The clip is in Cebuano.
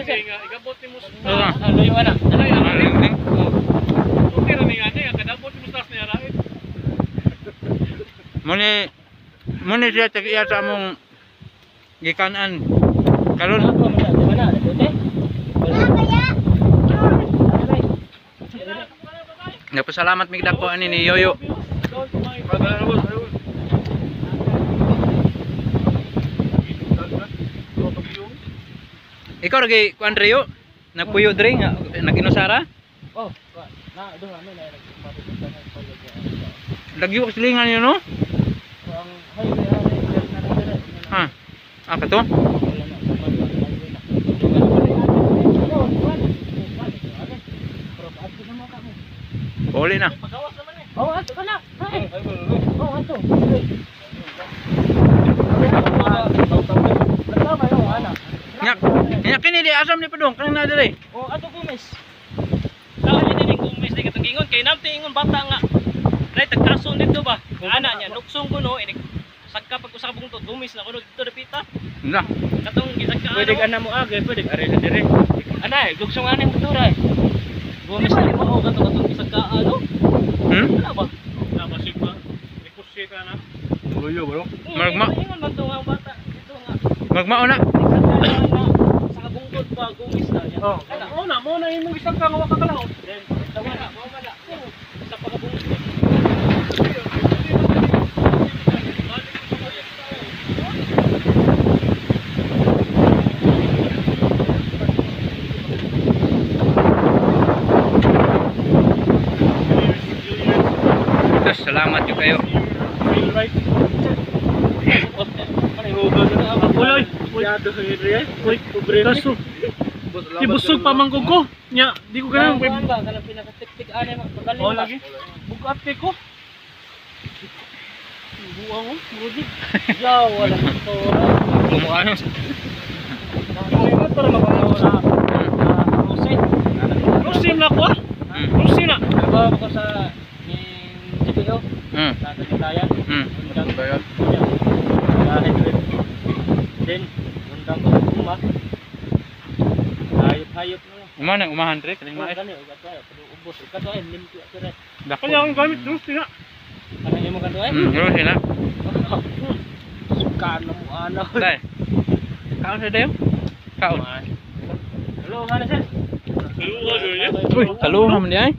Igabot ni mo sa Ano yung anak? Ah, ring ring. Okay ra ni nga niya kadabot ni mo sa niya rait. Muni muni siya tag iya sa among gikanan karon. Ako man di ba na? Dute? Nagpasalamat mig dako ani ni Yoyo. Ikaw ra kay kuan Rio? Nagpuyo diri nga nag-inusara? Oh, na duha mi na nagpapit sa Lagyo ka silingan yun no? So ang highway ari na dire. Ha. Ah, kato? Wala na, highway na. Uli na. Pagawas naman eh. Oh, ato ka na. Ay. Oh, ato. Nya, nya kini di asam ni padung kanang na diri. Oh, ato Gomez. Saan ni ning kumis ni katong gingon kay namti ingon bata nga. Right tagkason dito ba? Nga ana niya nuksong ko no inig sagka pag usa ka bungtod gumis na kuno dito dapita. Na. Katong gisagka Pwede ka na mo agi, pwede ka rin dire. Ana, gugsong ani mo dura. Gumis na mo katong katong gisagka ano? Hmm? Wala ba? Na basig ba? Ikusi ka na. Tuloy bro. Ingon man to nga ang bata dito nga. Magmao na. Gisagka na sa kabungtod pa gumis na niya. Oh. Ana. Oh na mo na imong gisagka nga wa ka kalaot. Then tawa na mo man na. Sa pagkabungtod. Diyos, salamat yun kayo. Uloy, uy, kaso, ibusog pa man ko. Nya, di ko Kanang ganang ba kanang pinakatik-tik ani magaling. Oh, lagi. Bukat kay ko. Buang ko, murod. Ya, wala to. Kumuha. Ito ra magpapawala. Rose. Rusim na ko ah. Rusim na. Trabaho ko sa ning GPO, sa Tagaytayan. Undang. Sa headway. Then, undang ko uma. Hayop-hayop na lang. Uma na, umahan tre, kaning Oh, mais. gani, ugat tayo. Pero ubos, ugat tayo, limpyo ka rin. Dako. Kanya akong gamit rusim na. Kanang imo kanto ay? Rusi na. Sukaan na mo ana. Dai. Kaon sa dayo? Kaon. Hello, mana sir? Uy, kaluha man di ay.